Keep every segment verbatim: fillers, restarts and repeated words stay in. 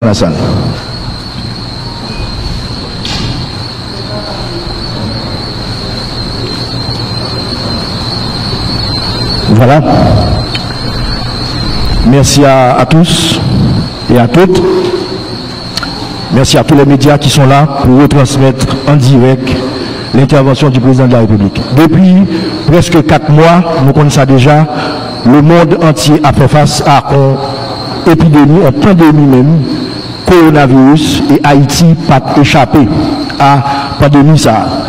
la salle. Voilà. Merci à, à tous et à toutes. Merci à tous les médias qui sont là pour retransmettre en direct l'intervention du président de la République. Depi prèske kat mwa, nou konn sa deja, lemonn antye ap fè fas ak yon epidemi, yon pandemi menm, kowonaviris, e Ayiti pa t echape a pandemi sa a.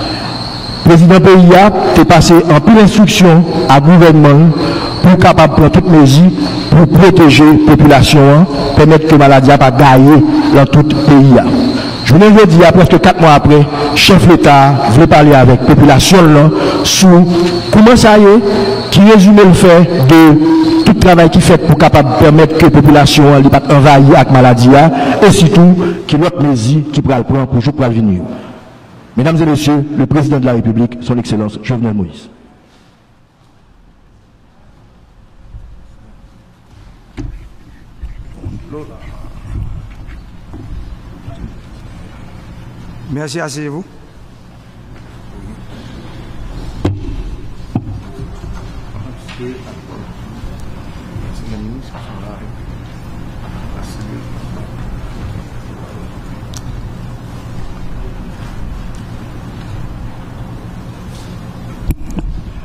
Prezidan peyi a te pase anpil enstriksyon a gouvènman l pou kapab pran tout mezi pou pwoteje popilasyon an, pèmèt ke maladi a pa gaye nan tout peyi a. Jounen jodi a, prèske kat mwa apre, chèf Leta a vle pale avèk popilasyon l lan sou kouman sa ye, ki rezime l fè de tout travay ki fèt pou kapab pèmèt ke popilasyon an li pa t anvayi ak maladi a, e sitou ki lòt mezi ki pral pran pou jou k pral vini yo. Mesdames et Messieurs, le Président de la République, Son Excellence Jovenel Moïse. Merci, asseyez-vous.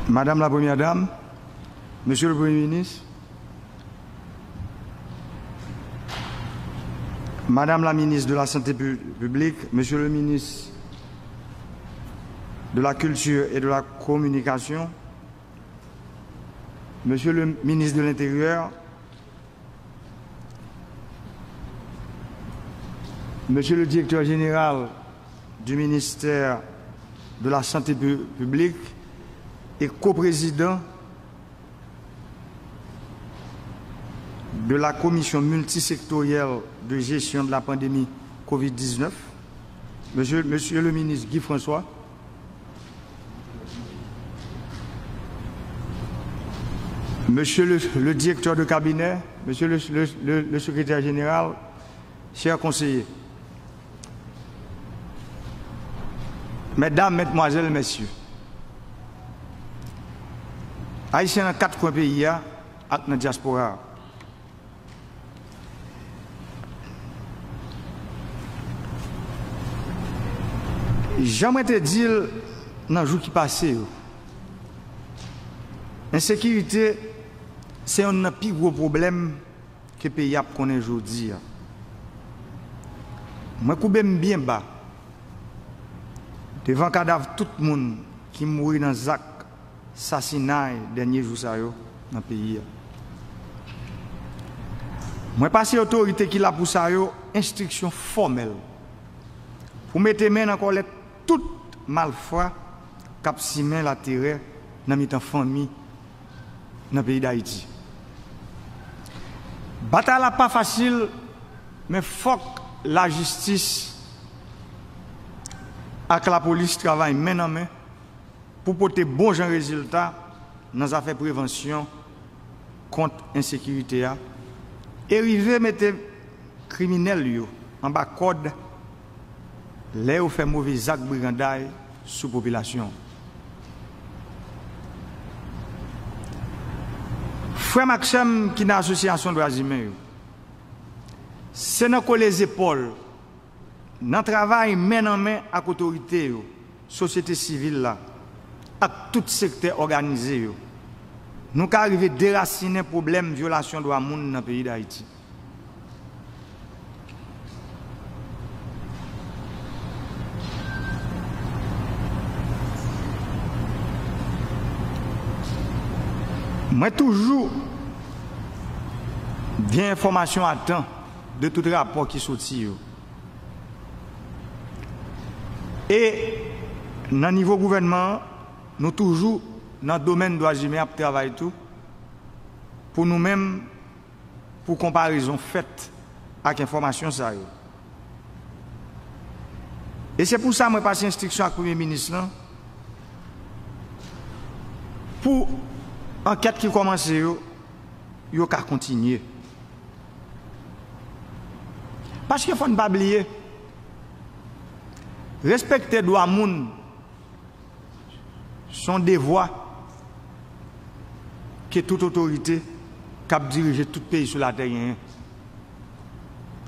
Madame la Première Dame, Monsieur le Premier ministre, Madame la ministre de la Santé pu-, publique, Monsieur le ministre de la Culture et de la Communication, Monsieur le ministre de l'Intérieur, Monsieur le directeur général du ministère de la Santé pu-, publique et coprésident de la Commission multisectorielle de gestion de la pandémie covid dix-neuf, Monsieur, Monsieur le ministre Guy François, Monsieur le, le directeur de cabinet, Monsieur le, le, le, le secrétaire général, chers conseillers, mesdames, mesdemoiselles, messieurs, Ayisyen nan kat kwen peyi a ak nan dyaspora a. Jan mwen te di l nan jou ki pase yo, ensekirite se yonn nan pi gwo pwoblèm ke peyi a ap konnen jodi a. Mwen koube m byen ba devan kadav tout moun ki mouri nan zak sasinay dènye jou sa yo nan peyi a. Mwen pase otorite ki la pou sa yo enstriksyon fòmèl pou mete men nan kòlèt tout malfra k ap simen laterè nan mitan fanmi nan peyi Dayiti. Batay la pa fasil, men fòk lajistis ak lapolis travay men nan men pou pote bon jan rezilta nan zafè prevansyon kont ensekirite a e rive mete kriminèl yo anba kòd lè yo fè move zak briganday sou popilasyon an. Frè m ak sè m ki nan asosyasyon dwa imen yo, se nan kole zepòl, nan travay men nan men ak otorite yo, sosyete sivil la, ak tout sektè òganize yo, nou ka rive derasinen pwoblèm vyolasyon dwa moun nan peyi Dayiti. Mwen toujou gen enfòmasyon a tan de tout rapò ki soti yo. E nan nivo gouvènman an, nou toujou nan domèn dwa imen ap travay tou pou nou menm, pou konparezon fèt ak enfòmasyon sa yo. E se pou sa mwen pase enstriksyon ak Premye Minis lan pou ankèt ki kòmanse yo, yo ka kontinye. Paske fò n pa bliye, respekte dwa moun se yon devwa ke tout otorite k ap dirije tout peyi sou latè genyen.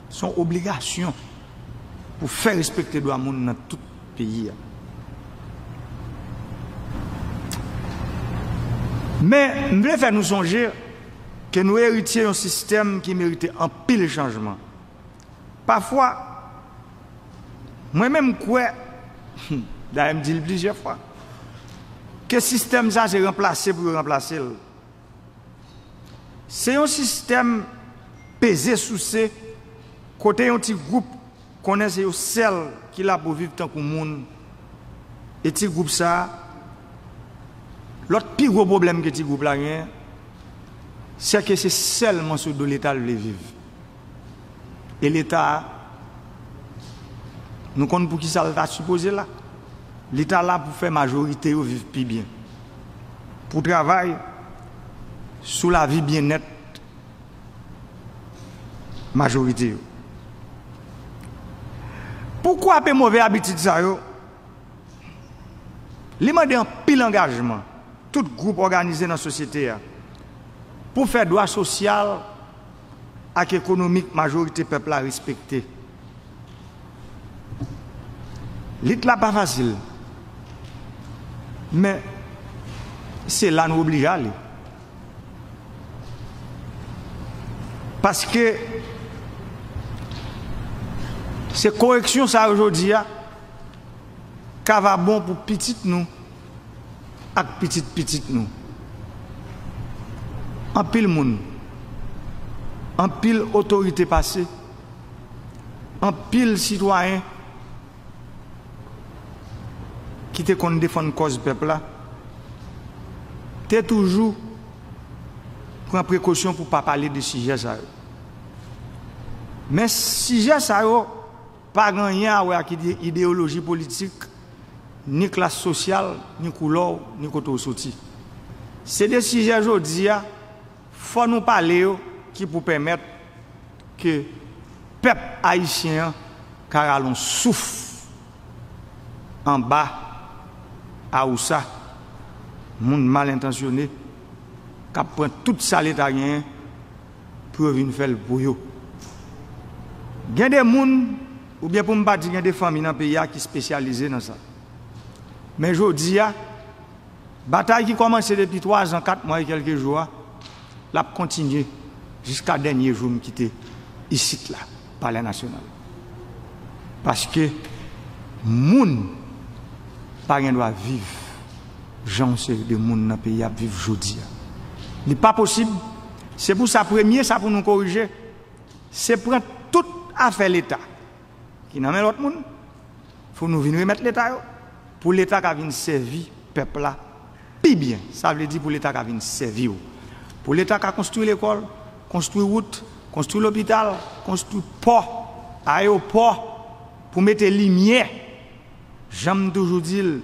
Se yon obligasyon pou fè respekte dwa moun nan tout peyi a. Men, m vle fè nou sonje ke nou eritye yon sistèm ki merite anpil chanjman. Pafwa, mwen menm m kwè, dayè m di l plizyè fwa, ke sistèm sa se ranplase pou yo ranplase l. Se yon sistèm peze souse kote yon ti gwoup konnen se yo sèl ki la pou viv tankou moun. E ti gwoup sa a, lòt pi gwo pwoblèm ke ti gwoup la genyen, se ke se sèlman sou do Leta l vle viv. E Leta a, nou konn pou ki sa l ta sipoze la. Li ta la pou fè majorite yo viv pi byen, pou travay sou lavi byennèt majorite yo. Pou kwape move abitid sa yo, li mande anpil angajman tout gwoup òganize nan sosyete a pou fè dwa sosyal ak ekonomik majorite pèp la respekte. Lit la pa fasil, men se la nou oblije ale. Paske se koreksyon sa yo jodi a ka va bon pou pitit nou ak pitit pitit nou. Anpil moun, anpil otorite pase, anpil sitwayen ki te konn defann kòz pèp la, te toujou pran prekosyon pou pa pale de sijè sa yo. Men sijè sa yo pa gen anyen a wè ak ide- ideyoloji politik, ni klas sosyal, ni koulè w, ni kote w soti. Se de sijè jodi a, fò nou pale yo ki pou pèmèt ke pèp ayisyen an ka rale yon souf anba awousa moun mal entansyone k ap pran tout sa Leta genyen pou yo vin fè l pou yo. Gen de moun, oubyen pou m pa di gen de fanmi nan peyi a ki espesyalize nan sa. Men jodi a, batay ki kòmanse depi twa zan, kat mwa e kèlke jou a, l ap kontinye jiska dènye jou m kite isit la, Palè Nasyonal. Paske moun pa gen dwa viv jan yon seri de moun nan peyi a ap viv jodi a. Li pa posib. Se pou sa, premye sa pou nou korije, se pran tout afè Leta ki nan men lòt moun, fò nou vin remèt Leta yo, pou Leta ka vin sèvi pèp la pi byen. Sa vle di pou Leta ka vin sèvi w. Pou Leta ka konstwi lekòl, konstwi wout, konstwi lopital, konstwi pò, ayewopò, pou mete limyè. Jan m toujou di l,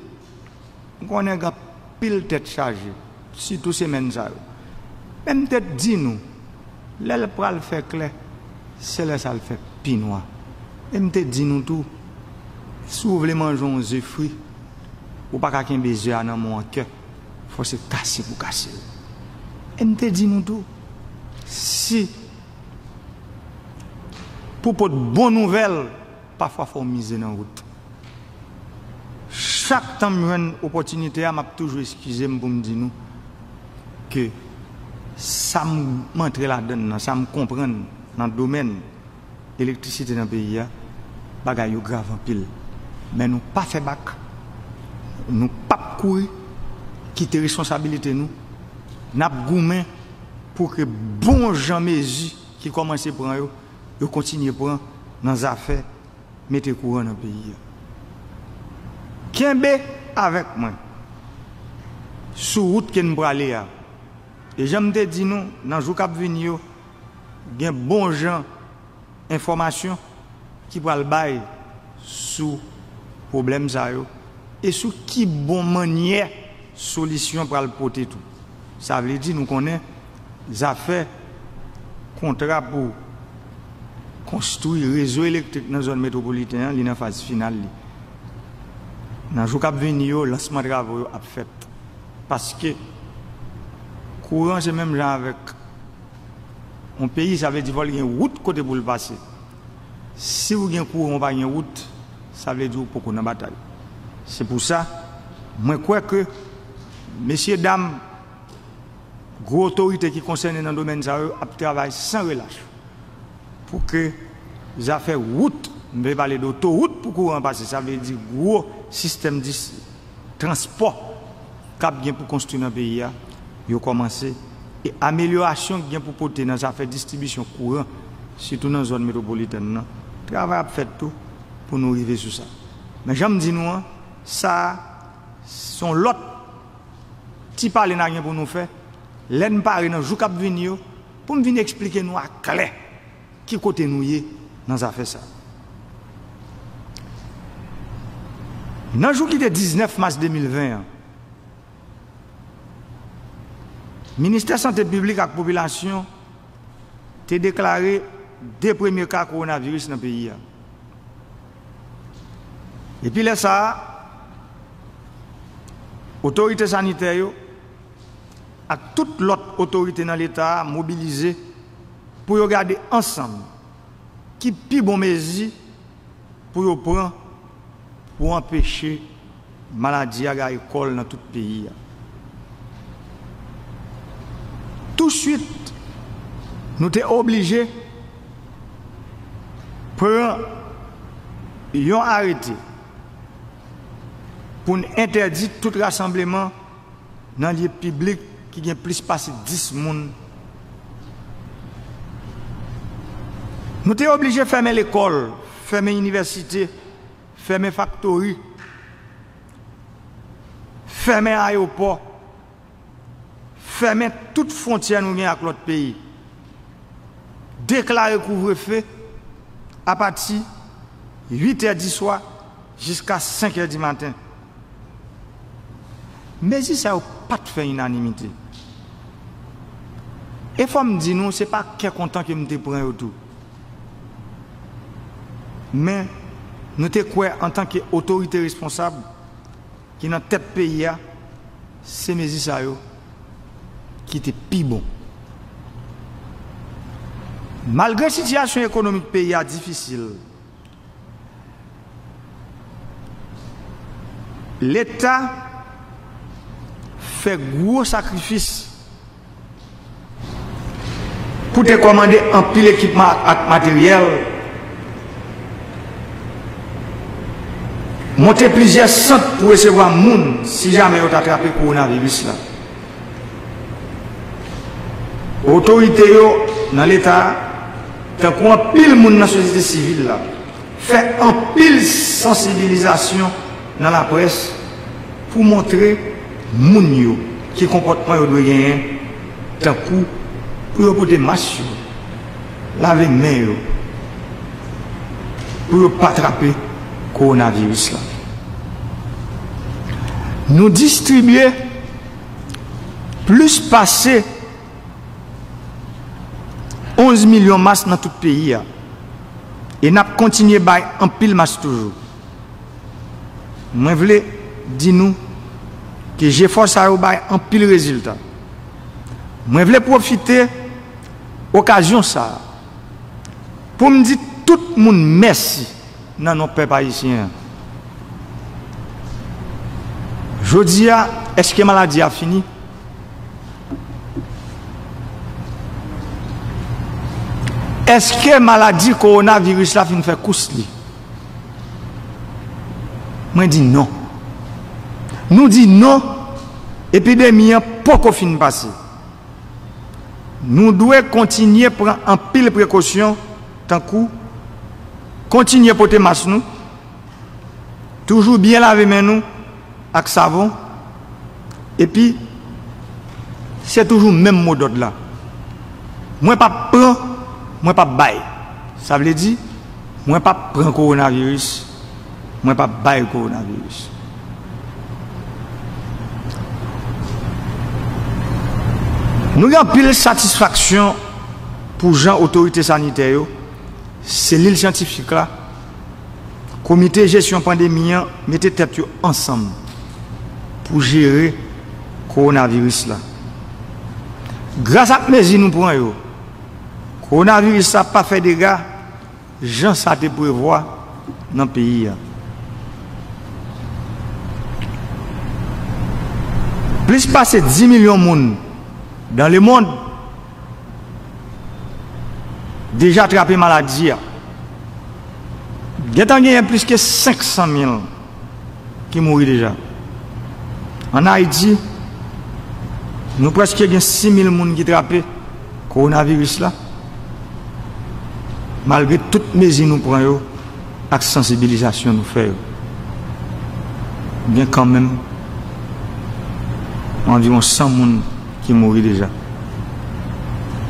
m konnen gen anpil tèt chaje, sitou semèn sa yo. Men m te di nou, lè l pral fè klè, se lè sa l fè pi nwa. E m te di nou tou, si w vle manje yon ze fri, ou pa ka kenbe ze a nan men w an kè, fò se kase pou kase l. E m te di nou tou, si pou pot bon nouvèl, pafwa fò w mize nan wout. Chak tan m jwenn opòtinite a, m ap toujou eskize m pou m di nou ke sa m antre ladann nan, sa m konprann nan domèn elektrisite nan peyi a, bagay yo grav anpil. Men nou pa fè bak, nou p ap kouri, kite responsabilite nou. N ap goumen pou ke bon jan mezi ki kòmanse pran yo, yo kontinye pran nan zafè mete kouran nan peyi a. Kenbe avèk mwen sou wout ke n prale a. E jan m te di nou, nan jou k ap vini yo, gen bon jan enfòmasyon ki pral bay sou pwoblèm sa yo e sou ki bon mannyè solisyon pral pote tou. Sa vle di nou konnen zafè kontra pou konstwi rezo elektrik nan zòn metwopoliten an, li nan faz final li. Nan jou k ap vini yo, lansman travo yo ap fèt. Paske kouran se menm jan avèk yon peyi, sa vle di fò l gen wout kote pou l pase. Si w gen kouran, w pa gen wout, sa vle di w poko nan batay. Se pou sa, mwen kwè ke mesye dam, gwo otorite ki konsène nan domèn sa yo ap travay san relach pou ke zafè wout, m vle pale de otowout pou kouran pase, sa vle di gwo sistèm dis-, transpò k ap gen pou konstwi nan peyi a, yo kòmanse, e amelyorasyon k gen pou pote nan zafè distribisyon kouran, sitou nan zòn metwopolitèn nan, travay ap fèt tou pou nou rive sou sa. Men jan m di nou an, sa a, se yon lòt ti pale n a gen pou nou fè, lè n pare nan jou k ap vini yo, pou m vin eksplike nou aklè ki kote nou ye nan zafè sa. Nan jou ki te diznèf mas de mil ven an, Ministè Sante Piblik ak Popilasyon te deklare de premye ka kowonaviris nan peyi a. Depi lè sa a, otorite sanitè yo ak tout lòt otorite nan Leta a mobilize pou yo gade ansanm ki pi bon mezi pou yo pran pou anpeche maladi a gaye kò l nan tout peyi a. Touswit, nou te oblije pran yon arete pou n entèdi tout rasanbleman nan lye piblik ki gen plis pase dis moun. Nou te oblije fèmen lekòl, fèmen inivèsite, fèmen faktori, fèmen ayewopò, fèmen tout fwontyè nou gen ak lòt peyi, deklare kouvrefe apati uit è di swa jiska senk è di maten. Mezi sa yo pa t fè inanimite. E fò m di nou, se pa kè kontan ke m te pran yo tou. Men, nou te kwè antanke otorite responsab ki nan tèt peyi a, se mezi sa yo ki te pi bon. Malgre sitiyasyon ekonomik peyi a difisil, Leta fè gwo sakrifis pou te kòmande anpil ekipman ak materyèl, monte plizyè sant pou resevwa moun si jamè yo ta trape kowonaviris la. Otorite yo nan Leta a, tankou anpil moun nan sosyete sivil la, fè anpil sansibilizasyon nan laprès pou montre moun yo ki konpòtman yo dwe genyen, tankou pou yo pote mas yo, lave men yo, pou yo pa trape kowonaviris la. Nou distribye plis pase onz milyon mas nan tout peyi a, e n ap kontinye bay anpil mas toujou. Mwen vle di nou ke jefò sa yo bay anpil rezilta. Mwen vle pwofite okazyon sa a pou m di tout moun mèsi nan non pèp ayisyen an. Jodi a, èske maladi a fini? Èske maladi kowonaviris la fin fè kous li? Mwen di non. Nou di non, epidemi an poko fin pase. Nou dwe kontinye pran anpil prekosyon, tankou kontinye pote mas nou, toujou byen lave men nou ak savon, epi se toujou menm modòd la. Mwen p ap pran, mwen p ap bay. Sa vle di, mwen p ap pran kowonaviris, mwen p ap bay kowonaviris. Nou gen anpil satisfaksyon pou jan otorite sanitè yo Selil syantifik la, komite jesyon pandemi an mete tèt yo ansanm pou jere kowonaviris la. Gras ak mezi nou pran yo, kowonaviris la pa fè dega jan sa te prevwa nan peyi a. Plis pase dis milyon moun dans le monde deja trape maladi a. Gentan genyen plis ke senk san mil ki mouri deja. Ann Ayiti, nou prèske gen sis mil moun ki trape kowonaviris la, malgre tout mezi nou pran yo ak sansibilizasyon nou fè yo. Gen kanmenm anviwon san moun ki mouri deja.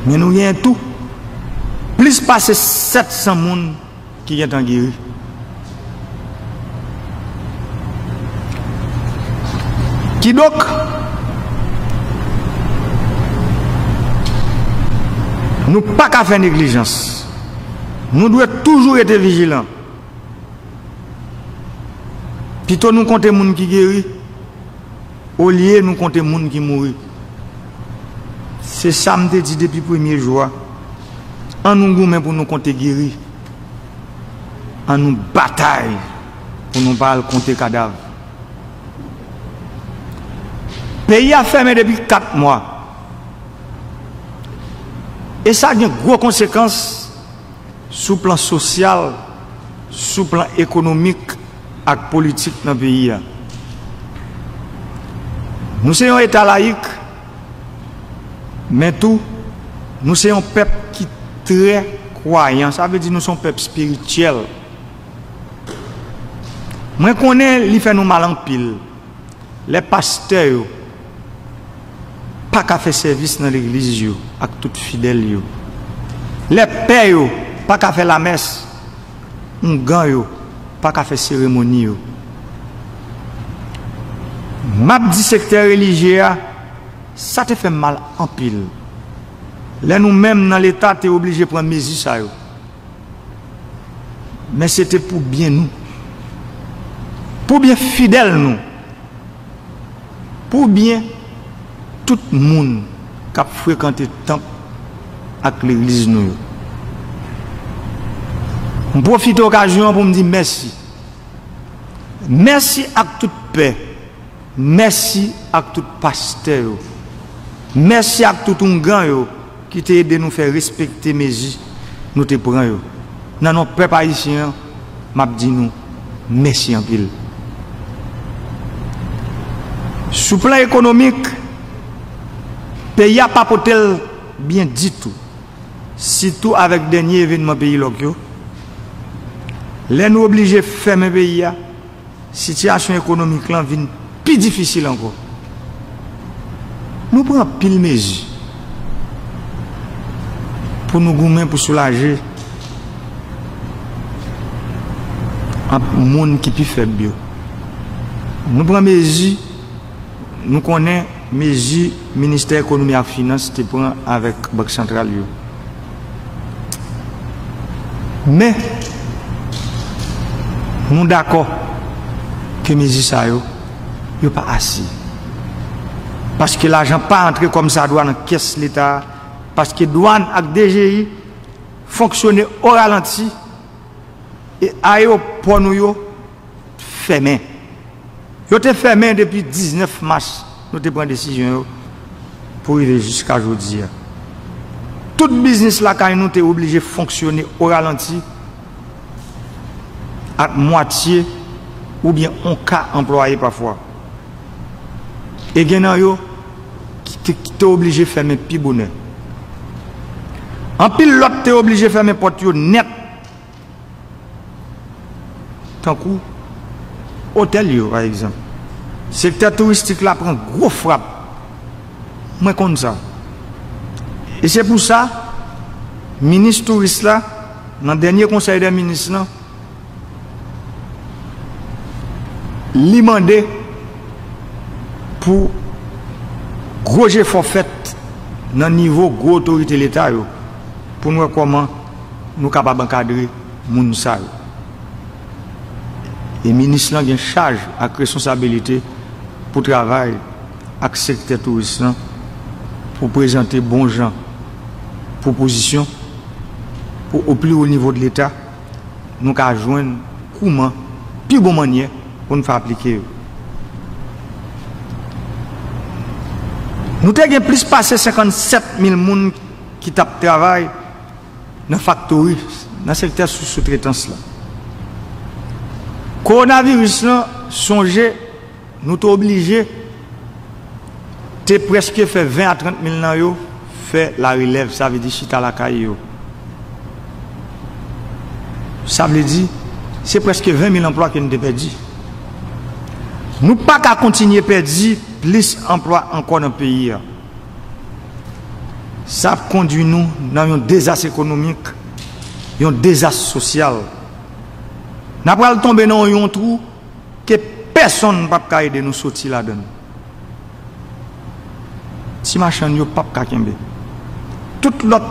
Men nou genyen tou plis pase sèt san moun ki gentan geri. Kidonk, nou pa ka fè neglijans. Nou dwe toujou rete vijilan. Pito nou konte moun ki geri, olye nou konte moun ki mouri. Se sa m te di depi premye jou a. An nou goumen pou nou konte geri. An nou batay pou nou pa al konte kadav. Peyi a fèmen depi kat mwa. E sa gen gwo konsekans sou plan sosyal, sou plan ekonomik ak politik nan peyi a. Nou se yon eta layik, men tou, nou se yon pèp ki trè kwayan. Sa vle di nou se yon pèp espirityèl. Mwen konnen li fè nou mal anpil lè pastè yo pa ka fè sèvis nan legliz yo ak tout fidèl yo. Lè pè yo pa ka fè lamès, oungan yo pa ka fè seremoni yo. M ap di sektè relijye a, sa te fè m mal anpil. Lè nou menm nan Leta te oblije pran mezi sa yo. Men se te pou byen nou. Pou byen fidèl nou. Pou byen tout moun k ap frekante tanp ak legliz nou yo. M pwofite okazyon an pou m di mèsi. Mèsi ak tout pè. Mèsi ak tout pastè yo. Mèsi ak tout oungan yo ki te ede nou fè respekte mezi nou te pran yo. Nan non pèp ayisyen an, m ap di nou mèsi anpil. Sou plan ekonomik, peyi a pa pote l byen ditou, sitou avèk dènye evènman peyi lòk yo. Lè nou oblije fèmen peyi a, sitiyasyon ekonomik lan vin pi difisil ankò. Nou pran anpil mezi pou nou goumen pou soulaje ant moun ki pi fèb yo. Nou pran mezi, nou konnen mezi Ministè Ekonomi ak Finans te pran avèk Bank Santral yo. Men, nou dakò ke mezi sa yo, yo pa ase. Paske lajan pa antre kòmsadwa nan kès Leta a, paske dwàn ak D G I fonksyone o ralanti, e ayewopò nou yo fèmen. Yo te fèmen depi diznèf mas, nou te pran desizyon yo pou rive jiska jodi a. Tout biznis lakay nou te oblije fonksyone o ralanti ak mwatye oubyen on ka anplwaye pafwa. E gen nan yo ki te, ki te oblije fèmen pi bonè. Anpil lòt te oblije fèmen pòt yo nèt. Tankou otèl yo, pa egzanp. Sektè touristik la pran gwo frap. Mwen konn sa. E se pou sa, minis touris la, nan dènye konsèy dè minis lan, li mande pou gwo jefò fèt nan nivo gwo otorite Leta yo, pou n wè kòman nou kapab ankadre moun sa yo. E minis lan gen chaj ak responsabilite pou travay ak sektè touris lan pou prezante bon jan pwopozisyon pou, o pli wo nivo de Leta, nou ka jwenn kouman pi bon mannyè pou n fè aplike yo. Nou te gen plis pase senkannsèt mil moun ki t ap travay nan faktori, nan sektè sou soutretans la. Kowonaviris lan, sonje, nou te oblije te prèske fè ven a trant mil nan yo fè larelèv, sa vle di chita lakay yo. Sa vle di, se prèske ven mil anplwa ke n te pèdi. Nou pa ka kontinye pèdi plis anplwa ankò nan peyi a. Sa ap kondui nou nan yon dezas ekonomik, yon dezas sosyal. N a pral tonbe nan yon twou ke pèsonn p ap ka ede nou soti ladan l. Ti machann yo p ap ka kenbe. Tout lòt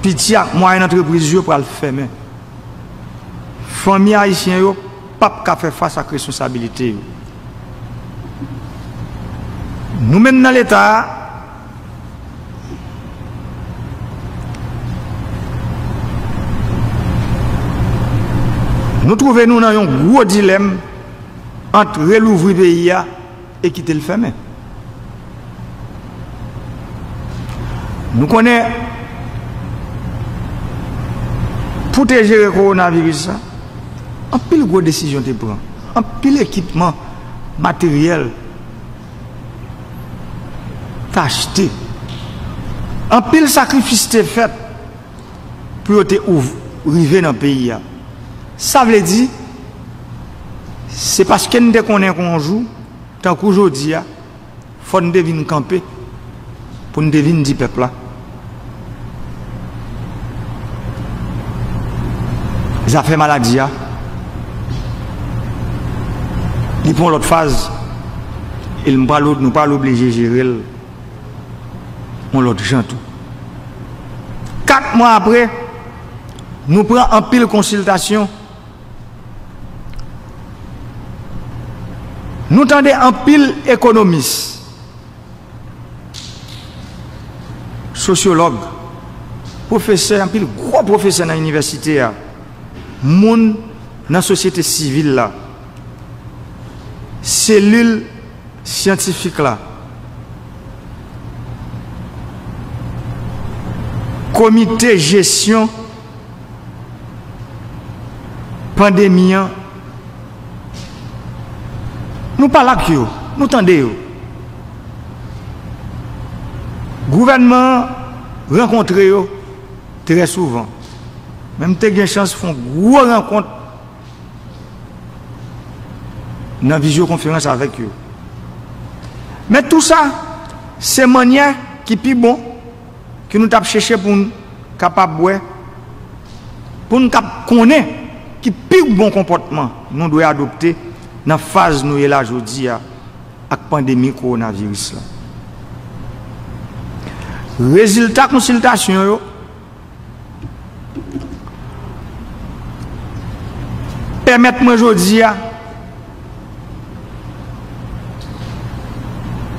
piti ak mwayèn antrepriz yo pral fèmen. Fanmi ayisyen yo p ap ka fè fas ak responsabilite yo. Nou menm nan Leta a, nou twouve nou nan yon gwo dilèm ant relouvri peyi a e kite l fèmen. Nou konnen, pou te jere kowonaviris la, anpil gwo desizyon te pran, anpil ekipman, materyèl t achte, anpil sakrifis te fèt pou yo te ouv-, rive nan peyi a. Sa vle di, se paske n te konnen kon yon jou, tankou jodi a, fò n te vin kanpe pou n te vin di pèp la, zafè maladi a, li pran yon lòt faz, e l pral, nou pral oblije jere l yon lòt jan tou. Kat mwa apre, nou pran anpil konsiltasyon. Nou tande anpil ekonomis, sosyològ, pwofesè, anpil gwo pwofesè nan inivèsite a, moun nan sosyete sivil la, selil syantifik la, komite jesyon pandemi an, nou pale ak yo, nou tande yo. Gouvènman an rankontre yo trè souvan. Men m te gen chans fè yon gwo rankont nan vizyokonferans avèk yo. Men tou sa, se mannyè ki pi bon ke nou t ap chèche pou n kapab wè, pou n kab konnen ki pi bon konpòtman nou dwe adopte nan faz nou ye la jodi a ak pandemi kowonaviris la. Rezilta konsiltasyon yo pèmèt mwen jodi a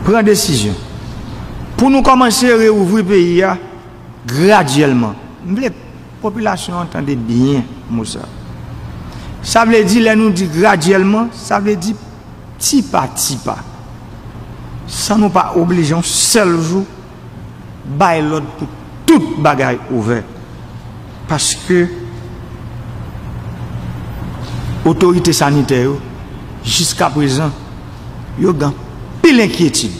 pran desizyon pou nou kòmanse reouvri peyi a gradyèlman. M vle popilasyon an tande byen mo sa. Sa vle di, lè nou di gradyèlman, sa vle di ti pa ti pa. San nou pa oblije yon sèl jou bay lòd pou tout bagay ouvè. Paske otorite sanitè yo, jiskaprezan, yo gen anpil enkyetid.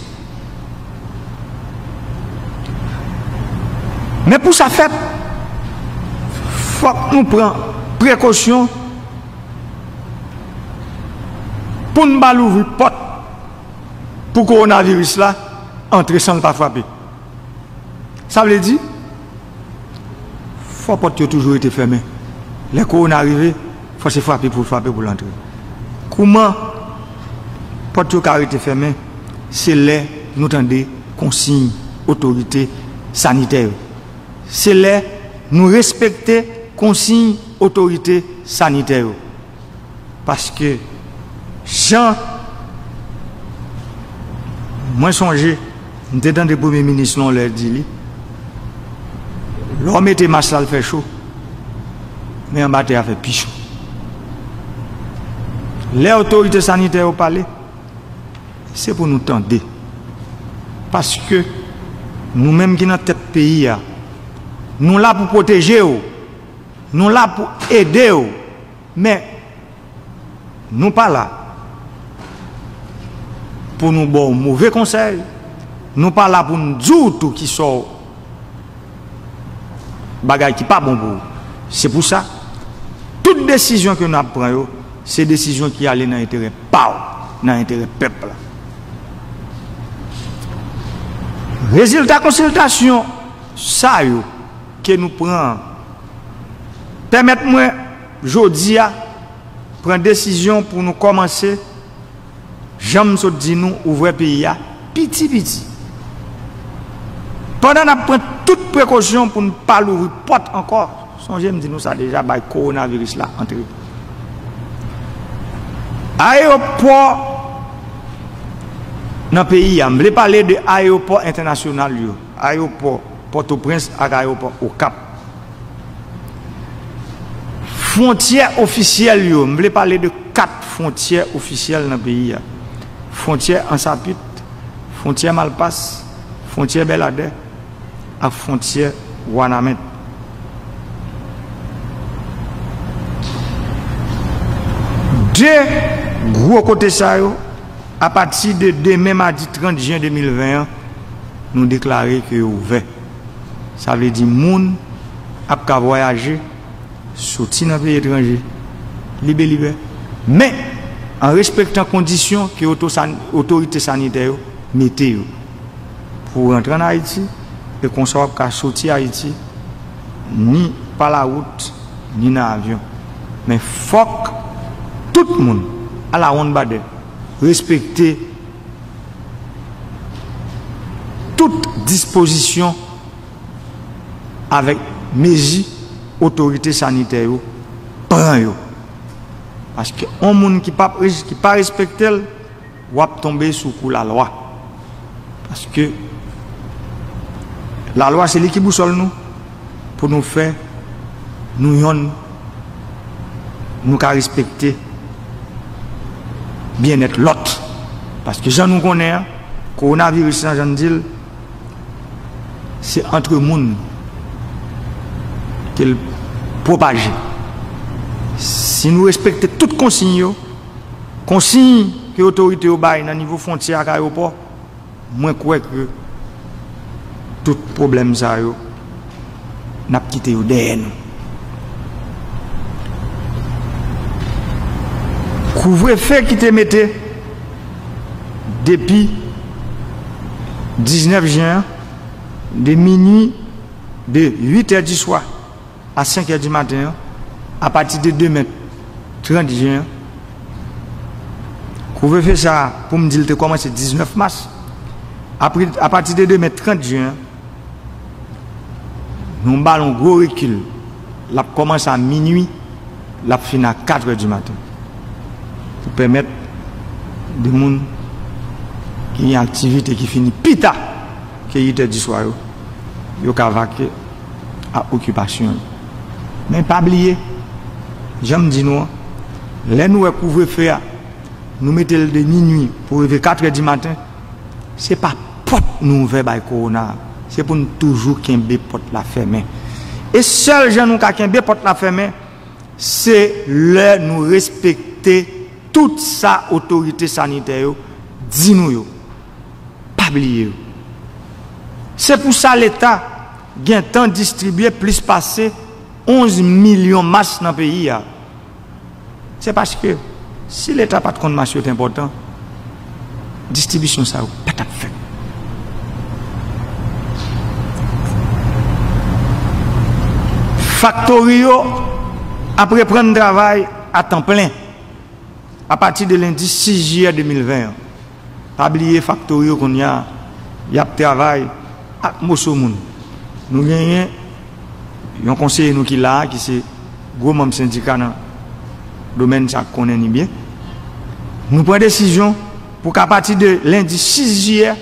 Men pou sa fèt, fòk nou pran prekosyon pou n pa louvri pòt pou kowonaviris la antre san l pa frape. Sa vle di, fò pòt yo toujou rete fèmen. Lè kowona rive, fò se frape pou l frape pou l antre. Kouman pòt yo ka rete fèmen? Se lè nou tande konsiy otorite sanitè yo. Se lè Nou respekte konsiy otorite sanitè yo. Paske jan mwen sonje, m te tande premye minis lan lè di li, lè w mete mas la, l fè cho, men anba tè a fè pi cho. Lè otorite sanitè yo pale, se pou nou tande. Paske nou menm ki nan tèt peyi a, nou la pou pwoteje w, nou la pou ede w, men nou pa la pou nou ba w move konsèy, nou pa la pou n di w tou ki sa w bagay ki pa bon pou ou. Se pou sa, tout desizyon ke n ap pran yo, se desizyon ki ale nan enterè pa w, nan enterè pèp la. Rezilta konsiltasyon sa yo ke nou pran an pèmèt mwen, jodi a, pran desizyon pou nou kòmanse, jan m sot di nou, ouvè peyi a piti piti. Pandan n ap pran tout prekosyon pou n pa louvri pòt ankò, sonje m di nou sa deja, bay kowonaviris la antre. Ayewopò nan peyi a, m vle pale de ayewopò entènasyonal yo, ayewopò Pòtoprens ak ayewopò Okap. Fwontyè ofisyèl yo, m vle pale de kat fwontyè ofisyèl nan peyi a. Fwontyè Ansapit, fwontyè Malpas, fwontyè Bèladè ak fwontyè Wanament. De gwo kote sa yo, apati de demen madi trant jen de mil ven an, nou deklare ke yo ouvè. Sa vle di moun ap ka vwayaje, soti nan peyi etranje, libe libe, men an respektan kondisyon ke oto-, otorite sanitè yo mete yo pou rantre ann Ayiti, e konsa w ap ka soti Ayiti ni pa lawout, ni nan avyon. Men fòk tout moun, alawonnbadè, respekte tout dispozisyon avèk mezi otorite sanitè yo pran yo. Paske yon moun ki pa, ki pa respekte l, w ap tonbe sou kou lalwa. Paske lalwa se li ki bousòl nou, pou nou fè nou yonn, nou ka respekte byennèt lòt. Paske jan nou konnen an, kowonaviris lan, jan n di l, se antre moun ke l pwopaje. Si nou respekte tout konsiy yo, konsiy ke otorite yo bay nan nivo fwontyè ak ayewopò, mwen kwè ke tout pwoblèm sa yo, n ap kite yo dèyè nou. Kouvrefe ki te mete depi diznèf jen an, de minui, de uit è di swa a senk è di maten an, apati de demen trant jen an, kouvrefe sa a, pou m di l, te kòmanse diznèf mas. Apre, apati de demen trant jen an, nou ba l yon gwo rekil. L ap kòmanse a minui, l ap fini a kat è di maten. Pou pèmèt de moun ki gen aktivite ki fini pi ta ke uit è di swa yo, yo ka vake a okipasyon yo. Men pa bliye, jan m di nou an, lè nou wè kouvrefe a, nou mete l de minui pou rive kat è di maten, se pa pòt nou ouvè bay kowona a, se pou n toujou kenbe pòt la fèmen. E sèl jan nou ka kenbe pòt la fèmen, se lè nou respekte tout sa otorite sanitè yo di nou yo. Pa bliye yo. Se pou sa Leta gentan distribye plis pase onz milyon mas nan peyi a. Se paske, si Leta pa t konn mas yo te enpòtan, distribisyon sa yo pa t ap fèt. Faktori yo ap reprann travay a tan plen apati de lendi sis jiyè de mil ven an. Pa bliye faktori yo kounye a, y ap travay ak moso moun. Nou genyen Yon konseye nou ki la a, ki se gwo manm sendika nan domèn sa, k konnen ni byen, nou pran desizyon pou k, apati de lendi sis jiyè,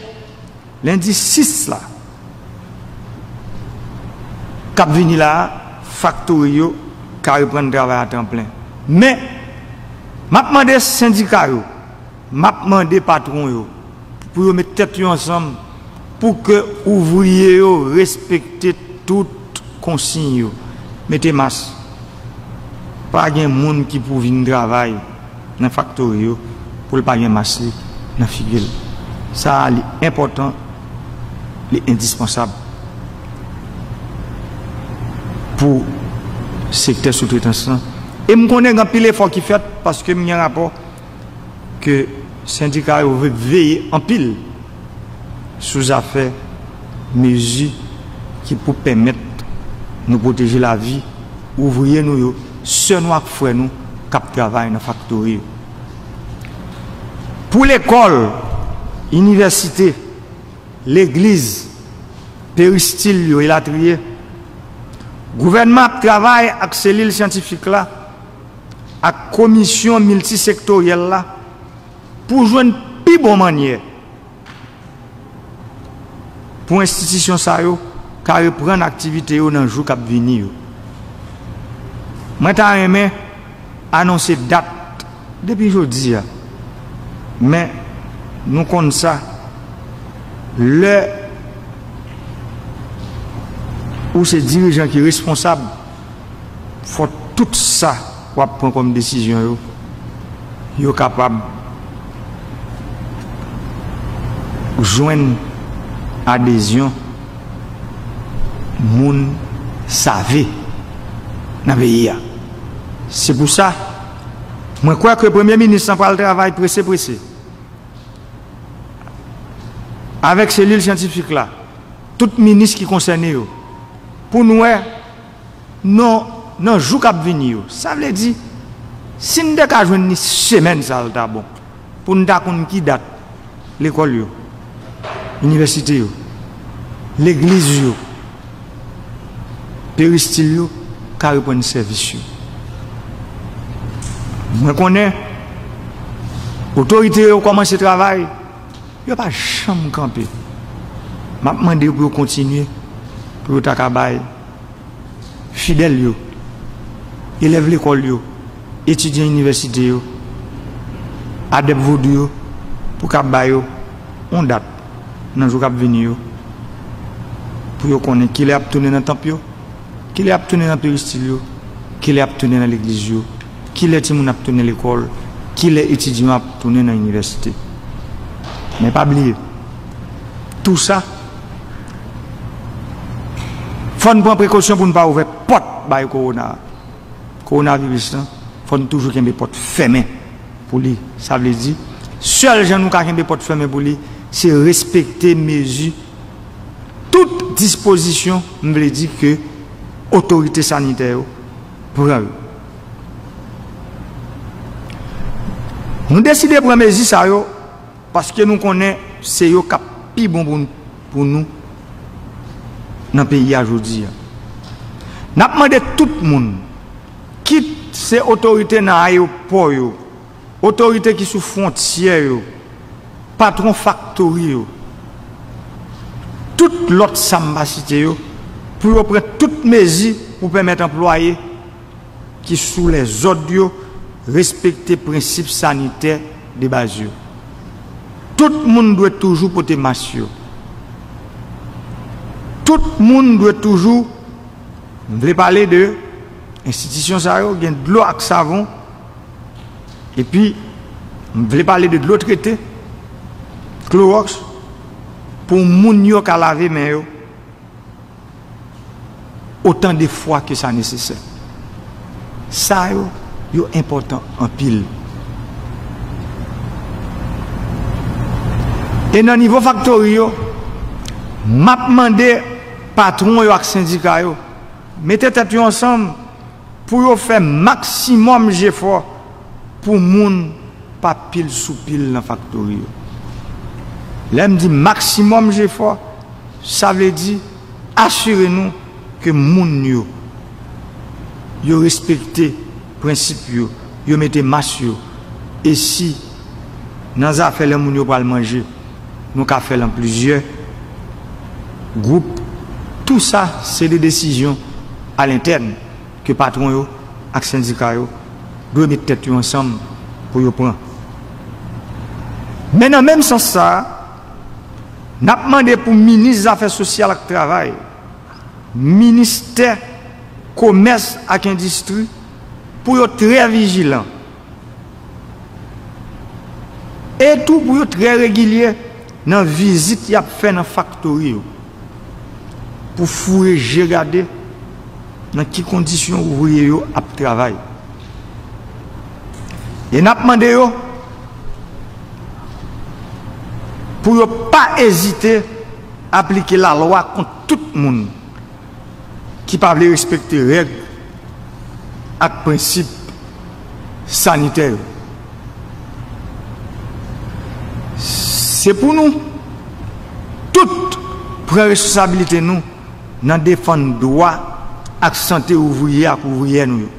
lendi sis la, k ap vini la a, faktori yo ka reprann travay a tan plen. Men, m ap mande sendika yo, m ap mande patwon yo pou yo met tèt yo ansanm pou ke ouvriye yo respekte tout konsiy yo. Mete mas. Pa gen moun ki pou vin travay nan faktori yo pou l pa gen mas li nan figi l. Sa a, li enpòtan, li endispansab pou sektè soutretans lan. E m konnen gen anpil efò ki fèt paske m gen rapò ke sendika yo ve-, veye anpil sou zafè mezi ki pou pèmèt nou pwoteje lavi ouvriye nou yo, sè nou ak frè nou k ap travay nan faktori yo. Pou lekòl, inivèsite, legliz, peristil yo, elatriye, gouvènman ap travay ak selil syantifik la, ak komisyon miltisektoryèl la pou jwenn pi bon mannyè pou enstitisyon sa yo ka reprann aktivite yo nan jou k ap vini yo. Mwen ta renmen anonse dat depi jodi a, men nou konn sa, lè ou se dirijan ki responsab, fò tout sa w ap pran kòm desizyon yo, yo kapab jwenn adezyon moun save nan peyi a. Se pou sa, mwen kwè ke premye minis lan pral travay prese prese avèk selil syantifik la, tout minis ki konsène yo, pou n wè nan, nan jou k ap vini yo. Sa vle di, si n te ka jwenn li semèn sa a, l ta bon, pou n ta konn ki dat lekòl yo, inivèsite yo, legliz yo, peristil yo ka reprann sèvis yo. Mwen konnen otorite yo kòmanse travay, yo pa janm kanpe. M ap mande yo pou yo kontinye, pou yo ta ka bay fidèl yo, elèv lekòl yo, etidyan inivèsite yo, adèp vodou yo, pou ka ba yo yon dat nan jou k ap vini yo, pou yo konnen kilè y ap tounen nan tanp yo, kilè y ap tounen nan peristil yo, kilè y ap tounen nan legliz yo, kilè timoun ap tounen lekòl, kilè etidyan ap tounen nan inivèsite. Men pa bliye, tou sa, fò n pran prekosyon pou n pa ouvè pòt bay kowona a. Kowonaviris lan, fò n toujou kenbe pòt fèmen pou li. Sa vle di, sèl jan nou ka kenbe pòt fèmen pou li, se respekte mezi, tout dispozisyon, m vle di, ke otorite sanitè yo pran yo. Nou deside pran mezi sa yo paske nou konnen se yo k ap pi bon pou, pou nou nan peyi a jodi a. N ap mande tout moun, kit se otorite nan ayewopò yo, otorite ki sou fwontyè yo, patwon faktori yo, tout lòt sa m pa site yo, pou yo pran tout mezi pou pèmèt anplwaye ki sou lèzòd yo respekte prensip sanitè de baz yo. Tout moun dwe toujou pote mas yo. Tout moun dwe toujou, m vle pale de enstitisyon sa yo, gen dlo ak savon, epi m vle pale de dlo trete, klowòks, pou moun yo ka lave men yo otan de fwa ke sa nesesè. Sa yo, yo enpòtan anpil. E nan nivo faktori yo, m ap mande patwon yo ak sendika yo, mete tèt yo ansanm pou yo fè maksimòm jefò pou moun pa pil sou pil nan faktori yo. Lè m di maksimòm jefò, sa vle di asire nou ke moun yo yo respekte prensip yo, yo mete mas yo. E si nan zafè lè moun yo pral manje, nou ka fè l an plizyè gwoup, tou sa se de desizyon alentèn ke patwon yo ak sendika yo dwe met tèt yo ansanm pou yo pran. Men nan menm sans sa a, n ap mande pou minis zafè sosyal ak travay, ministè komès ak endistri pou yo trè vijilan e tou pou yo trè regilye nan vizit y ap fè nan faktori yo pou foure je gade nan ki kondisyon ouvriye yo ap travay. E n ap mande yo pou yo pa ezite aplike lalwa kont tout moun ki pa vle respekte règ ak prensip sanitè yo. Se pou nou tout pran responsabilite nou nan defann dwa ak sante ouvriye ak ouvriyè nou yo.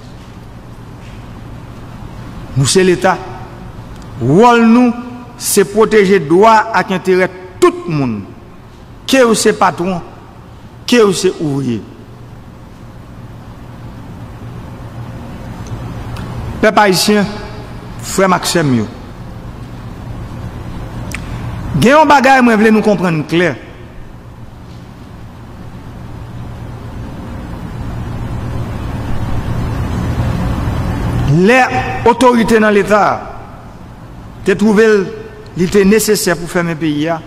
Nou se Leta. Wòl nou se pwoteje dwa ak enterè tout moun, ke w se patwon, ke w se ouvriye. Pèp ayisyen, frè m ak sè m yo, gen yon bagay mwen vle nou konprann klè. Lè otorite nan Leta a te twouve l, li te nesesè pou fèmen peyi a,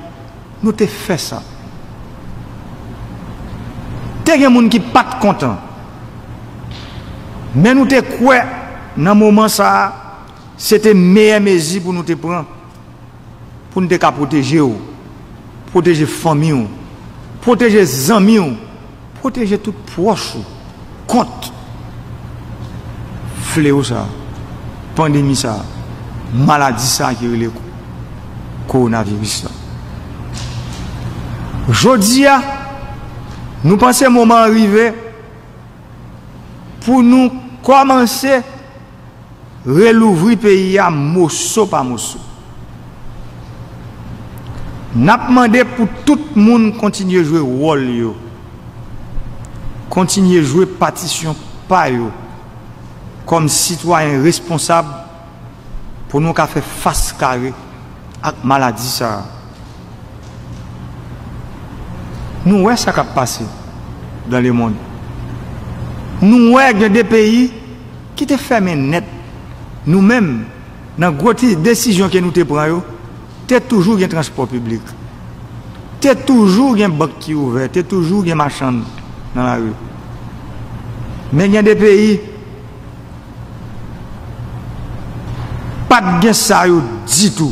nou te fè sa. Te gen moun ki pa t kontan, men nou te kwè nan moman sa a, se te meyè mezi pou nou te pran pou n te ka pwoteje w, pwoteje fanmi w, pwoteje zanmi w, pwoteje tout pwòch ou kont flewo sa a, pandemi sa a, maladi sa a ki rele kowonaviris la. Jodi a, nou panse moman an rive pou nou kòmanse relouvri peyi a moso pa moso. N ap mande pou tout moun kontinye jwe wòl yo, kontinye jwe patisyon pa yo kòm sitwayen responsab pou nou ka fè fas kare ak maladi sa a. Nou wè sa k ap pase dans le monde. Nou wè gen de peyi ki te fèmen nèt. Nou menm, nan gwo ti desizyon ke nou te pran yo, te toujou gen transpò piblik. Te toujou gen bank ki ouvè, te toujou gen machann nan lari. Men gen de peyi, pa t gen sa yo ditou.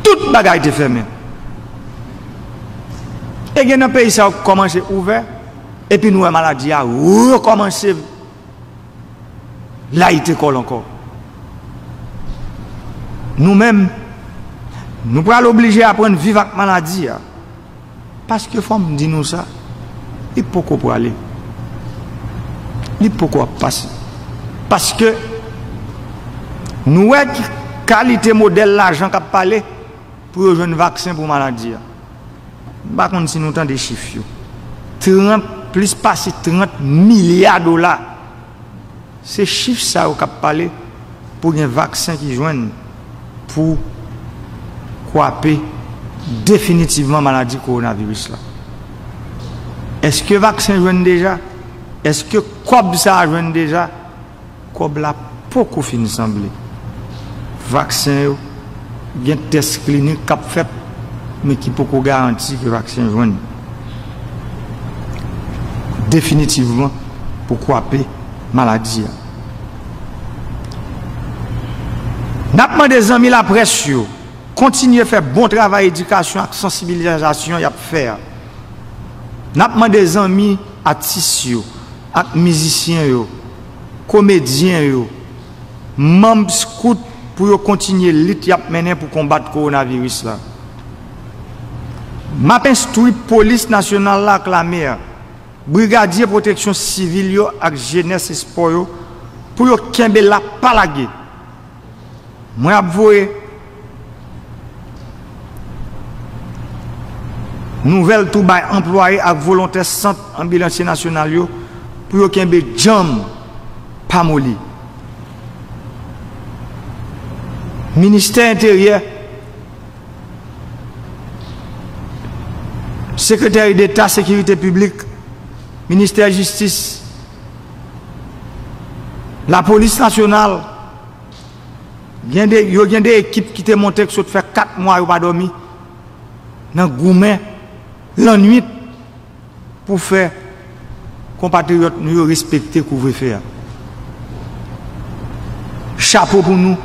Tout bagay te fèmen. E gen nan peyi sa yo k kòmanse ouvè, epi nou wè maladi a rekòmanse layite kò l ankò. Nou menm, nou pral oblije aprann viv ak maladi a. Paske fò m di nou sa, li poko prale. Li poko ap pase. Paske nou wè ki kalite modèl lajan k ap pale pou yo jwenn vaksen pou maladi a. M pa konn si nou tande chif yo. Trant, plis pase trant milya dola. Se chif sa yo k ap pale pou gen vaksen ki jwenn pou kwape definitivman maladi kowonaviris la. Èske vaksen jwenn deja? Èske kòb sa a jwenn deja? Kòb la poko fin sanble. Vaksen yo, gen tès klinik k ap fèt, men ki poko garanti ke vaksen jwenn definitivman pou kwape maladi a. N ap mande zanmi laprès yo kontinye fè bon travay edikasyon ak sansibilizasyon y ap fè a. N ap mande zanmi atis yo ak mizisyen yo, komedyen yo, manm Scout pou yo kontinye lit y ap mennen pou konbat kowonaviris la. M ap enstwi polis nasyonal la ak lame a brigadye pwoteksyon sivil yo ak jenès espò yo pou yo kenbe la pa lage. Mwen ap voye nouvèl tou bay anplwaye ak volontè Sant Anbilansye Nasyonal yo pou yo kenbe djanm, pa moli. Ministè Enteryè, Sekretè Deta Sekirite Piblik, Ministè Jistis, Lapolis Nasyonal, gen de, yo gen de ekip ki te monte k sot fè kat mwa yo pa dòmi nan goumen lannwit pou fè konpatriyòt nou yo respekte kouvrefe a. Chapo pou nou,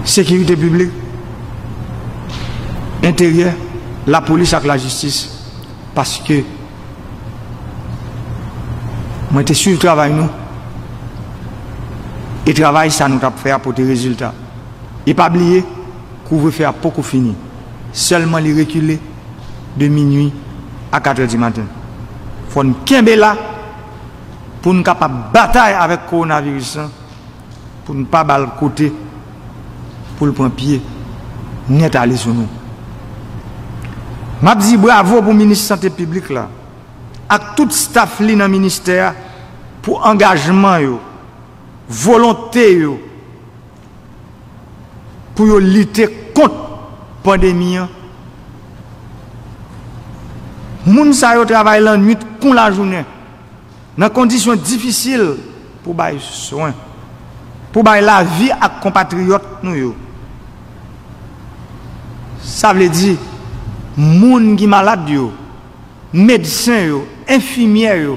sekirite piblik, enteryè, lapolis ak lajistis, paske mwen te swiv travay nou, e travay sa nou t ap fè a pote rezilta. E pa bliye, kouvrefe a poko fini. Sèlman li rekile de minui a katrè di maten. Fò n kenbe la pou n kapab batay avèk kowonaviris lan, pou n pa ba l kote pou l pran pye nèt ale sou nou. M ap di bravo pou minis sante piblik la ak tout staf li nan ministè a pou angajman yo, volonte yo, pou yo lite kont pandemi an. Moun sa yo travay lannwit kon lajounen, nan kondisyon difisil pou bay swen, pou bay lavi ak konpatriyòt nou yo. Sa vle di, moun ki malad yo, medsen yo, enfimyè yo,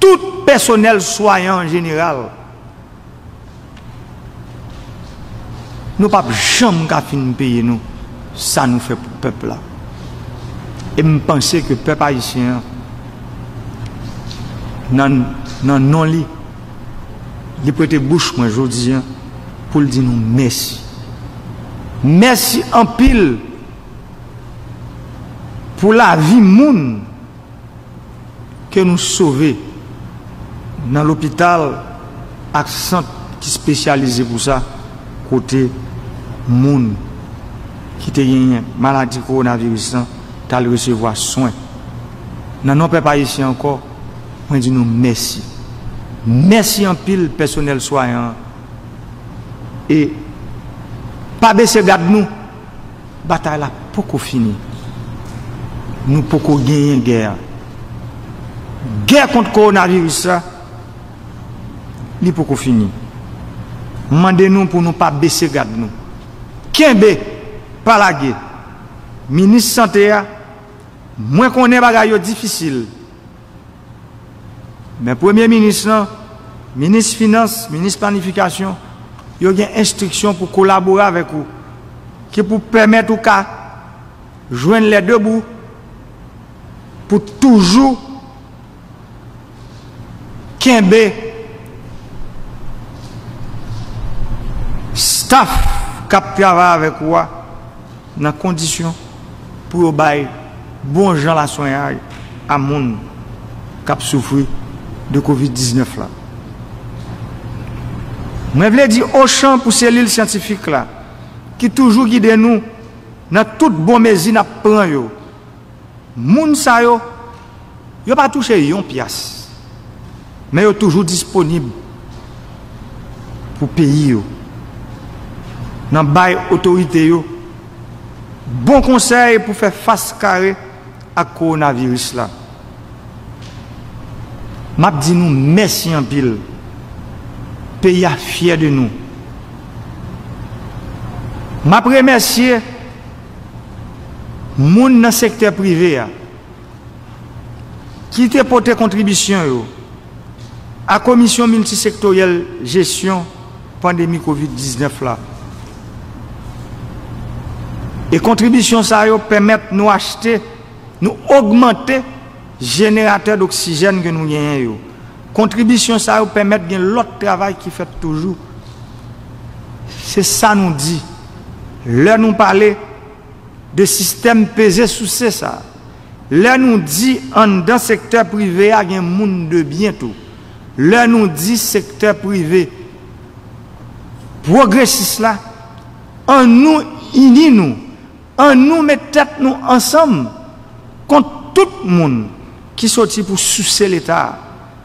tout pèsonèl swayan an jeneral. Nou p ap janm ka fin peye nou sa nou fè pou pèp la. E m panse ke pèp ayisyen an, nan, nan non li, li prete bouch mwen jodi an pou l di nou mèsi. Mèsi anpil pou lavi moun ke nou sove nan lopital ak sant ki espesyalize pou sa, kote moun ki te genyen maladi kowonaviris lan t al resevwa swen. Nan non pèp ayisyen ankò, mwen di nou mèsi. Mèsi anpil pèsonèl swayan an. E pa bese gad nou. Batay la poko fini. Nou poko genyen gè a. Gè kont kowonaviris la, li poko fini. M mande nou pou nou pa bese gad nou. Kenbe, pa lage. Minis sante a, mwen konnen bagay yo difisil. Men premye minis lan, minis finans, minis planifikasyon, yo gen enstriksyon pou kolabore avèk ou, ki pou pèmèt ou ka jwenn lè de bou pou toujou kenbe staf k ap travay avèk ou a nan kondisyon pou yo bay bon jan laswenyay a moun k ap soufri de kovid diznèf la. Mwen vle di ochan pou selil syantifik la ki toujou gide nou nan tout bon mezi n ap pran yo. Moun sa yo, yo pa touche yon pyas, men yo toujou disponib pou peyi yo, nan bay otorite yo bon konsèy pou fè fas kare ak kowonaviris la. M ap di nou mèsi anpil. Peyi a fyè de nou. M ap remèsye moun nan sektè prive a ki te pote kontribisyon yo a Komisyon Miltisektoryèl Jesyon Pandemi kovid diznèf la. E kontribisyon sa yo pèmèt nou achte, nou ogmante jeneratè doksijèn ke nou genyen yo. Kontribisyon sa yo pèmèt gen lòt travay ki fèt toujou. Se sa nou di lè nou pale de sistèm peze souse sa a. Lè nou di anndan sektè prive a gen moun de byen tou. Lè nou di sektè prive pwogresis la, annou ini nou, annou met tèt nou ansanm kont tout moun ki soti pou souse Leta a.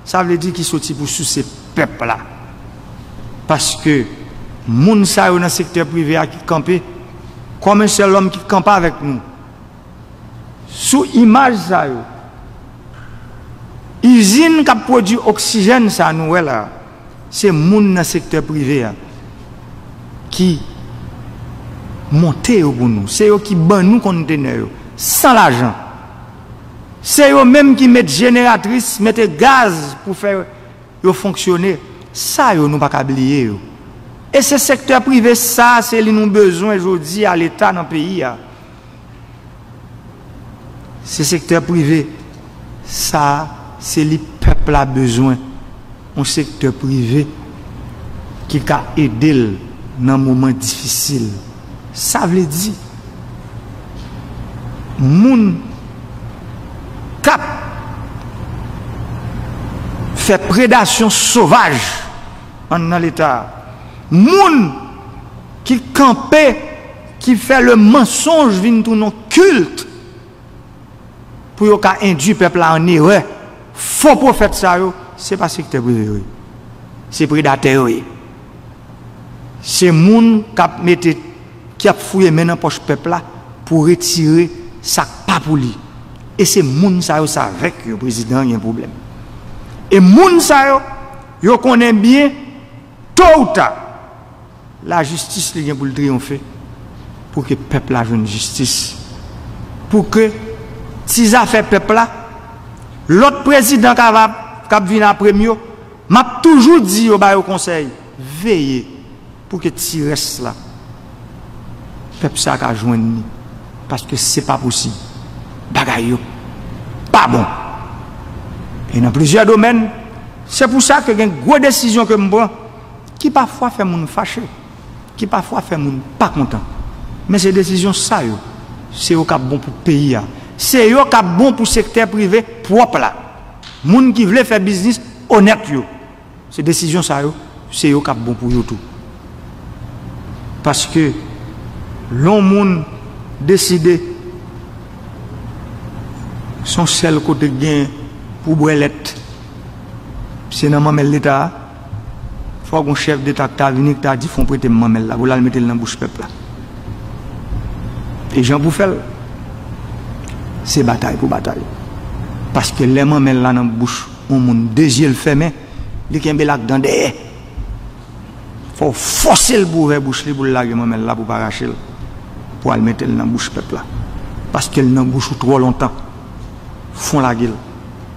Sa vle di ki soti pou souse pèp la. Paske moun sa yo nan sektè prive a ki kanpe kòm yon sèl òm ki kanpe avèk nou. Sou imaj sa yo, izin k ap pwodui oksijèn sa nou wè la, se moun nan sektè prive a ki monte yo pou nou. Se yo ki ban nou kontenè yo, san lajan. Se yo menm ki met jeneratris, mete gaz pou fè yo fonksyone. Sa yo, nou pa ka bliye yo. E se sektè prive sa, se li nou bezwen jodi a, Leta nan peyi a. Se sektè prive sa, se li pèp la bezwen. Yon sektè prive ki ka ede l nan moman difisil. Sa vle di, moun k ap fè predasyon sovaj anndan Leta a, moun ki kanpe, ki fè le mansonj vin tounen yon kilt pou yo ka endui pèp la an erè. Fo pwofèt sa yo, se pa sektè prive yo ye. Se predatè yo ye. Se moun k ap mete, ki ap fouye men nan pòch pèp la pou retire sa k pa pou li. E se moun sa yo, se avèk yo prezidan an gen pwoblèm. E moun sa yo, yo konnen byen, to ou ta, lajistis li gen pou l triyonfe, pou ke pèp la jwenn jistis, pou ke ti zafè pèp la, lòt prezidan k ap, k ap vin apre m yo, m ap toujou di yo, ba yo konsèy, veye pou ke ti rès la, pèp sa ka jwenn li, paske se pa posib. Bagay yo pa bon. E nan plizyè domèn, se pou sa ke gen gwo desizyon ke m pran, ki pafwa fè moun fache, ki pafwa fè moun pa kontan. Men se desizyon sa yo, se yo k ap bon pou peyi a. Se yo k ap bon pou sektè prive pwòp la. Moun ki vle fè biznis onèt yo. Se desizyon sa yo, se yo k ap bon pou yo tou. Paske lè yon moun deside se yon sèl kote k gen pou bwè lèt, se nan manmèl Leta a, fòk yon chèf deta k ta vini, k ta di, fò w prete m manmèl la, pou l al mete l nan bouch pèp la. E jan pou fè l, se batay pou batay. Paske lè manmèl la nan bouch yon moun, de zye l fèmen, li kenbe l ak dan dèyè. Fò w fòse l pou ouvè bouch li, pou l lage manmèl la, pou w pa rache l, pou w al mete l nan bouch pèp la. Paske l nan bouch ou twò lontan. Fò w lage l.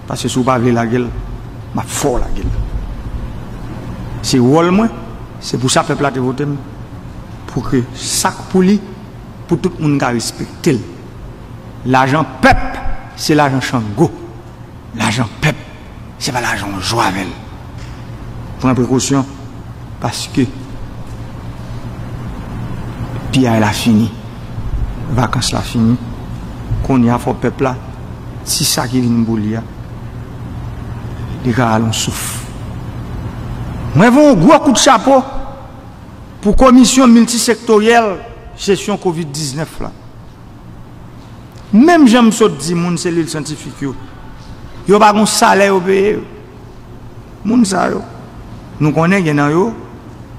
Paske si w pa vle lage l, m ap fè w lage l. Se wòl mwen, se pou sa pèp la te vote m. Pou ke sa k pou li, pou tout moun ka respekte l. Lajan pèp, se lajan Chango. Lajan pèp, se pa lajan w jwe avè l. Pran prekosyon, paske piyay la fini, vakans la fini. Kounye a fò pèp la, ti sa ki vin pou li a, li ka al yon souf. Mwen voye yon gwo kout chapo pou komisyon miltisektoryèl jesyon kovid diznèf la. Menm jan m sot di moun selil syantifik yo, yo pa gon salè yo peye yo. Moun sa yo, nou konnen gen nan yo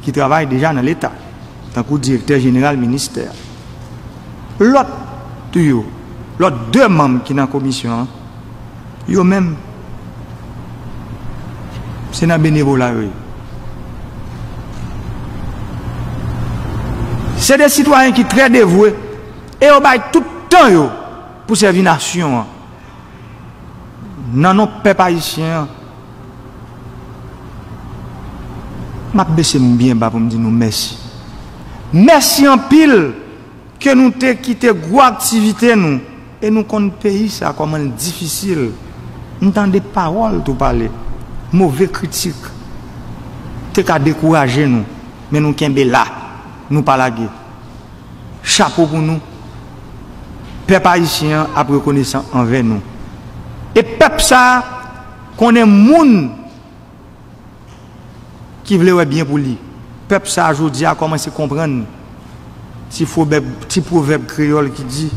ki travay deja nan Leta, tankou direktè jeneral ministè. Lòt yo, lòt de manm ki nan komisyon an, yo menm, se nan benevola yo ye. Se de sitwayen ki trè devwe e yo bay tout tan yo pou sèvi nasyon an. Nan non pèp ayisyen an, m ap bese m byen ba pou m di nou mèsi. Mèsi anpil ke nou te kite gwo aktivite nou e nou konn peyi sa kòman l difisil. M tande pawòl tou pale, move kritik te ka dekouraje nou, men nou kenbe la, nou pa lage. Chapo pou nou. Pèp ayisyen an ap rekonesan anvè nou. E pèp sa a konnen moun ki vle wè byen pou li. Pèp sa a jodi a kòmanse konprann ti pwovèb, ti pwovèb kreyòl ki di,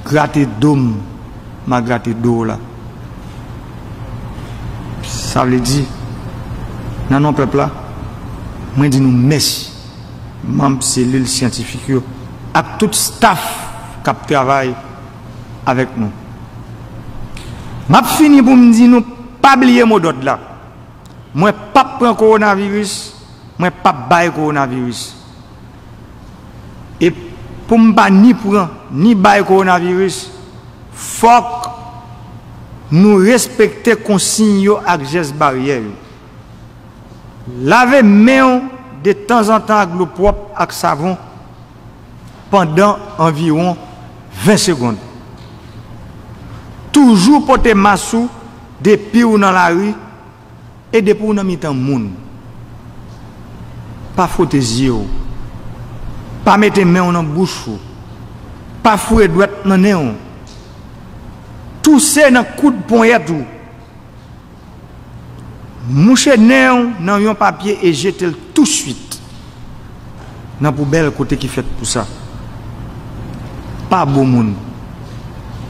"Grate do m, m a grate do w la." Sa vle di, nan non pèp la, mwen di nou mèsi, manm selil syantifik yo, ak tout staf k ap travay avèk nou. M ap fini pou m di nou, pa bliye modòd la. Mwen p ap pran kowonaviris, mwen p ap bay kowonaviris. E pou m pa ni pran, ni bay kowonaviris, fòk nou respekte konsiy yo ak jès baryè yo. Lave men w detanzantan ak dlo pwòp ak savon pandan anviwon ven segonn. Toujou pote mas ou depi w nan lari e depi w nan mitan moun. Pa fwote zye w. Pa mete men w nan bouch ou. Pa foure dwèt nan nen w. Touse nan koud ponyèt ou. Mouche nen w nan yon papye e jete l touswit nan poubèl kote ki fèt pou sa. Pa bo moun.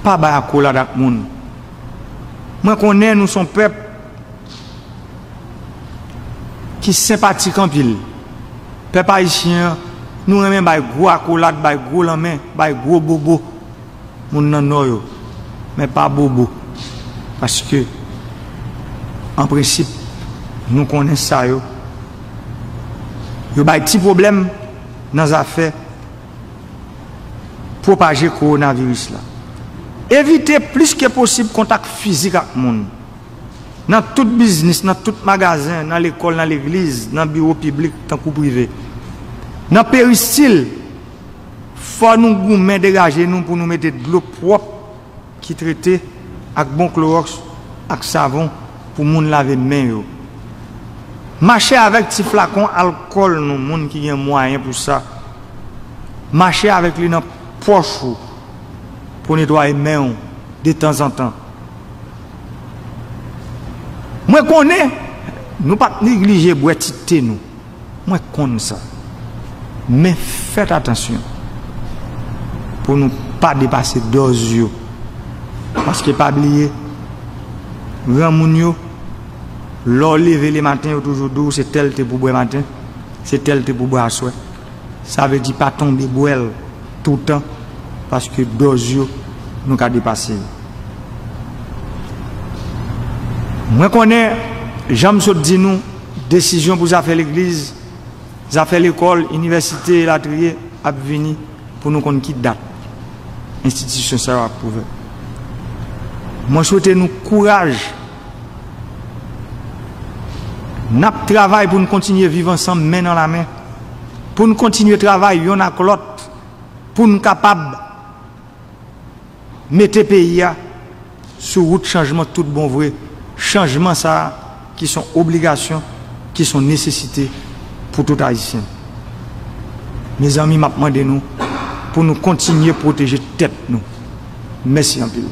Pa bay akolad ak moun. Mwen konnen nou s on pèp ki senpatik anpil. Pèp ayisyen an, nou renmen bay gwo akolad, bay gwo lanmen, bay gwo bobo moun nan Nò yo, men pa bobo. Paske, an prensip, nou konnen sa yo. Yo bay ti pwoblèm nan zafè pwopaje kowonaviris la. Evite plis ke posib kontak fizik ak moun. Nan tout biznis, nan tout magazen, nan lekòl, nan legliz, nan biwo piblik tankou prive. Nan peristil, fò nou goumen degaje nou pou nou mete dlo pwòp ki trete ak bon klowòks ak savon pou moun lave men yo. Mache avèk ti flakon alkòl nou, moun ki gen mwayen pou sa. Mache avèk li nan pòch ou pou netwaye men w detanzantan. Mwen konnen nou p ap neglije bwè ti te nou. Mwen konn sa. Men fèt atansyon pou nou pa depase dòz yo. Paske pa bliye, granmoun yo, lè w leve lematen, yo toujou di w se tèl te pou bwè maten, se tèl te pou bwè aswè. Sa vle di pa tonbe bwè l toutan, paske dòz yo, nou ka depase yo. Mwen konnen, jan m sot di nou, desizyon pou zafè legliz, zafè lekòl, inivèsite, elatriye, ap vini pou nou konn ki dat enstitisyon sa yo ap ouvè. Mwen swete nou kouraj. N ap travay pou n kontinye viv ansanm, men nan lamen, pou n kontinye travay yonn ak lòt, pou n kapab mete peyi a sou wout chanjman tout bon vre. Chanjman sa a ki s on obligasyon, ki s on nesesite pou tout Ayisyen. Mezanmi, m ap mande nou pou nou kontinye pwoteje tèt nou. Mèsi anpil.